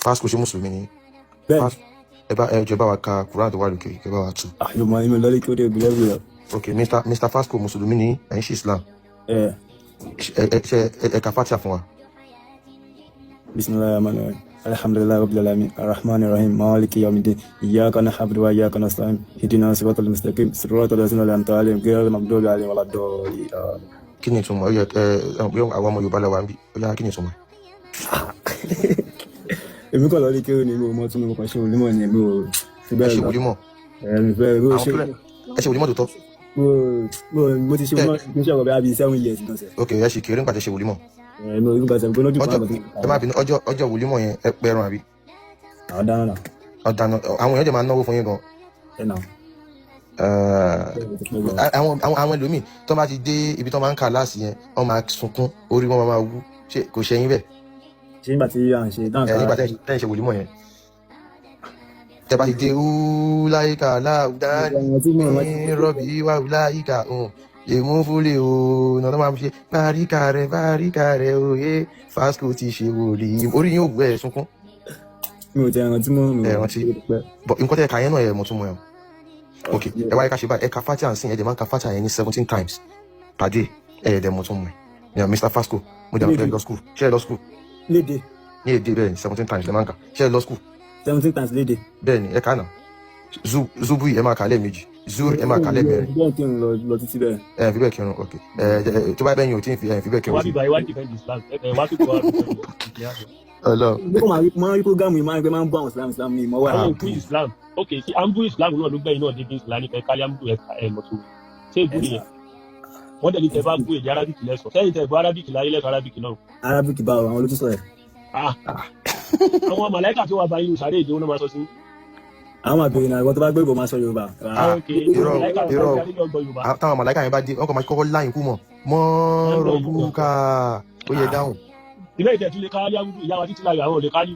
Fasco, ṣé mùsùlùmí ni? Bẹ́ẹ̀. Fasco, ẹ bá ẹ jọ̀ọ́, bá wa ka Quran tó wà lókè, kẹ bá wa tú. Àyò mọ ìmọ̀ lọ́lé kí ó dé ìbílẹ̀ bí lọ. Ok, Mr Fasco, mùsùlùmí ni ẹ̀, ń ṣe Islam? Ẹ. Ẹ ṣe ẹ ka Fatiha fún wa. Bisimilahi rahman rahim, alhamdulilayi rabbil alamin, arrahman rahim, maliki yawmiddin, iyyaka na'budu wa iyyaka nasta'in, ihdina siratal mustaqim, siratal ladzina an'amta alayhim, ghayril maghdubi alayhim waladdallin. Kí ni ìtumọ̀? Ó yẹ ẹ ẹ pé àwọn ọmọ Yorùbá lẹ́wà ń bí. Ó yá, kí ni ìtumọ̀? Èmi kọ̀ lọ́lé kí ó ní mi ò mọ tún mi kàn ṣe olúmọ̀ ni mi ò fi Ẹ bẹ́ẹ̀ ṣe lọ. wòlímọ̀? Ẹ mi fẹ́ bó Àwọn ṣe kílẹ̀ ẹ ṣe wòlímọ̀ tó tọ́? Mo ti ṣe Ẹ olúmọ̀ kí n ṣe ọ̀rọ̀ bí i 7 years gan sẹ̀. Ok, ẹ ṣì kéré nígbà tí ẹ ṣe wòlímọ̀. Ẹ mi ò rí nǹkan sẹ̀ gbóná jù fún Ọjọ́ àgbà tó ẹ má bínú, ọjọ́ wòlímọ̀ yẹn, ẹ pẹran àbí? Àwọn dáná náà. Ọ̀dànà àwọn èèyàn jẹ́ máa náwó fún yín gan. Ẹ nà. Àwọn ẹlòmíì tó bá ti dé ibi tó máa ń kà láàsì yẹn, wọ́n máa sunkún, orí wọn máa wú. Ṣé kò ṣe yín bẹ́ẹ̀? Ṣé nígbà tí à ń ṣe dáhùn? Ẹ nígbà tẹ́ ẹ ṣe wòlímọ̀ yẹn, tẹ́ bá ti dé wúláyíkà láwùdá ní rọ́bì wá wúláyíkà èmú fúlẹ̀ o náà tó máa fi ṣe báríkà rẹ, báríkà rẹ òye Fasco ti ṣe wòlíì, orí yín ò wú, ẹ sunkún? Mi ò tẹ ẹran tí mo Ẹ rántí bọ nǹkan tẹ́ ẹ kà yẹn náà, ẹ mọ̀ tún mọ̀ ẹ. Ok, ẹ wáyé ká ṣe báyìí. Ẹ ka Fatiha sìn, ẹ dẹ̀ máa ń ka Fatiha yẹn ní 17 times per day, ẹ dẹ̀ mọ̀ tún mọ̀ ẹ. Mr Fasco, mo dẹ̀ mọ̀ pé ẹ lọ school. Ṣé ẹ lọ school? Léde. Ní èdè, bẹ́ẹ̀ ni, 17 times lẹ máa ń kà. Ṣé ẹ lọ school? 17 times léde? Bẹ́ẹ̀ ni, ẹ kà náà. Zubu ẹ máa kà lẹ́ẹ̀mejì, zuri ẹ máa kà lẹ́ẹ̀mẹ́rin. Bẹ́ẹ̀ kí n lọ lọ títí bẹ́ẹ̀. Ẹ fi bẹ́ẹ̀ kírun. Ok, ẹ ẹ tó bá bẹ́ẹ̀ yín ò tí ì fi ẹ fi bẹ́ẹ̀ kírun Wá sí. bíbá wá defend Islam, ẹ wá kíkọ wá defend Islam. Ọlọ́run. Mo kàn máa ń rí program yìí, máa ń rí pé máa ń bọ́ àwọn Islam Islam mi mọ́ wà. Àwọn òkú Islam, ok, ṣé à ń bú Islam náà ló gbẹ̀yìn náà débi Islam ní kálíàmù ẹ mọ̀tò ṣé ìbú nìyẹn? Wọ́n dẹ̀ ní tẹ bá bú èdè Arabic lẹ́sọ̀ sẹ́yìn, tẹ bú Arabic láyé lẹ́sọ̀ Arabic náà. Arabic báwo? Àwọn olótú sọ ẹ̀. Ah, àwọn màláìkà tí wàá bá yín sáré èdè wọn náà máa sọ sí. Àwọn àbèrè náà, ìwọ tó bá gbé ìbò máa sọ Yorùbá. Ah, Ok. Irọ́. Màláìkà tó Irọ́. bá yín gbọ́ Yorùbá. Ah, táwọn màláìka yẹn bá dé, wọn kàn máa kọ́kọ́ láyìn kú mọ̀ mọ́ rọ̀bùkà ó yẹ dáhùn. Ilé ìtẹ̀tún lè káálí àwùjọ ìyá wa títí láyọ̀, àwọn ò lè káálí.